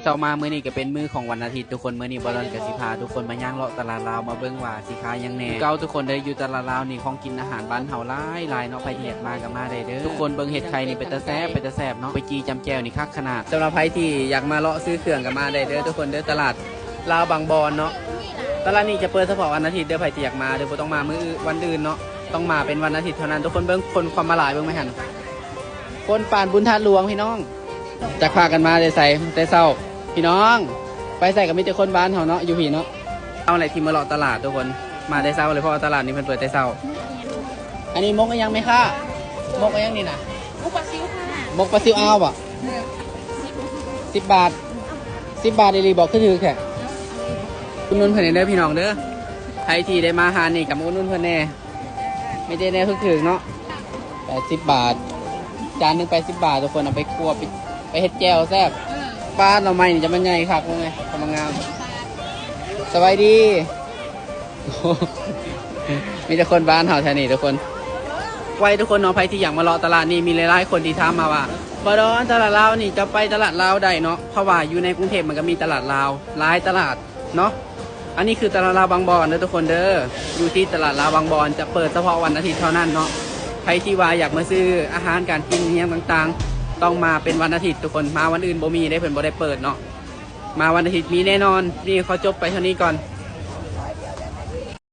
ເຊົ້າມາມື້ນີ້ກໍເປັນມື້ຂອງວັນອາທິດທຸກຄົນ. ມື້ນີ້ບ່າວດອນກໍຊິພາທຸກຄົນມາຍ່າງເລາະຕະຫຼາດລາວ ມາເບິ່ງວ່າຊິຂາຍຫຍັງແດ່. ຄືເກົ່າທຸກຄົນເດີ ຢູ່ຕະຫຼາດລາວນີ້ຂອງກິນອາຫານບ້ານເຮົາຫຼາຍໆເນາະ. ໃຜທີ່ຢາກມາກໍມາໄດ້ເດີ. ທຸກຄົນເບິ່ງເຫັດໄຂ່ນີ້ເປັນຕາແຊບ ເປັນຕາແຊບເນາະ. ໄປຈີ່ຈຳແຈ່ວນີ້ຄັກຂະໜາດ. ສຳລັບໃຜທີ່ຢາກມາເລາະຊື້ເຄື່ອງກໍມາໄດ້ເດີທຸກຄົນເດີ. ຕະຫຼາດລາວບາງບອນເນາະ. ຕະຫຼາດນີ້ຈະເປີດສະເພາະວັນອາທິດເດີ. ໃຜທີ່ຢາກມາເດີ ບໍ່ຕ້ອງມາມື້ອື່ນ ວັນອື່ນເນາະ. ຕ້ອງມາເປັນວັນອາທິດເທົ່ານັ້ນ. ທຸກຄົນເບິ່ງຄົນຄວາມມາຫຼາຍ ເບິ່ງໄໝຫັ້ນ. ຄົນປານບຸນທາດຫຼວງພີ່ນ້ອງ. ຈັກພາກັນມາແຕ່ໃສ ແຕ່ເຊົ້າ ພີ່ນ້ອງ? ໄປໃສກໍມີແຕ່ຄົນບ້ານເຮົາເນາະ ຢູ່ພີ້ເນາະ. ເອົາແຫຼະທີ່ມາເລາະຕະຫຼາດທຸກຄົນ ມາແຕ່ເຊົ້າເລີຍ ເພາະວ່າຕະຫຼາດນີ້ເພິ່ນເປີດແຕ່ເຊົ້າ. ອັນນີ້ໝົກອີ່ຫຍັງແມ່ຄ້າ? ໝົກອີ່ຫຍັງນີ້ນະ? ໝົກປາຊິວຄ່ະ. ໝົກປາຊິວອາວບໍ? ເອີ ສິບບາດ. ສິບບາດອີ່ຫຼີບໍ? ຄືຖືກແທ້. ອຸດໜູນເພິ່ນແດ່ເດີພີ່ນ້ອງເດີ. ໃຜທີ່ໄດ້ມາຮ້ານນີ້ກໍມາອຸດໜູນເພິ່ນແດ່. ມີແຕ່ແນວຖືກໆເນາະ. ແປດສິບບາດ ຈານໜຶ່ງແປດສິບບາດທຸກຄົນ. ເອົາໄປຂົ້ວ ໄປ ໄປເຮັດແຈ່ວແຊບ. ເອີ ປ້າ ໜໍ່ໄມ້ນີ້ຈະມັນໃຫຍ່ຄັກ ເບິ່ງແດ່ ກຳລັງງາມ. ສະບາຍດີ. ມີແຕ່ຄົນບ້ານເຮົາແຖວນີ້ທຸກຄົນ. ໄວທຸກຄົນເນາະ. ໃຜທີ່ຢາກມາເລາະຕະຫຼາດນີ້ ມີຫຼາຍໆຄົນທີ່ຖາມມາວ່າ ບ່າວດອນ ຕະຫຼາດລາວນີ້ ເຈົ້າໄປຕະຫຼາດລາວໄດ້ເນາະ ເພາະວ່າຢູ່ໃນກຸງເທບມັນກໍມີຕະຫຼາດລາວຫຼາຍຕະຫຼາດເນາະ. ອັນນີ້ຄືຕະຫຼາດລາວບາງບອນເດີທຸກຄົນເດີ. ຢູ່ທີ່ຕະຫຼາດລາວບາງບອນຈະເປີດສະເພາະວັນອາທິດເທົ່ານັ້ນເນາະ. ໃຜທີ່ວ່າຢາກມາຊື້ອາຫານການກິນອີ່ຫຍັງຕ່າງໆ ຕ້ອງມາເປັນວັນອາທິດທຸກຄົນ. ມາວັນອື່ນບໍ່ມີເດ້ ເພິ່ນບໍ່ໄດ້ເປີດເນາະ. ມາວັນອາທິດມີແນ່ນອນ. ນີ້ຂໍຈົບໄປເທົ່ານີ້ກ່ອນ.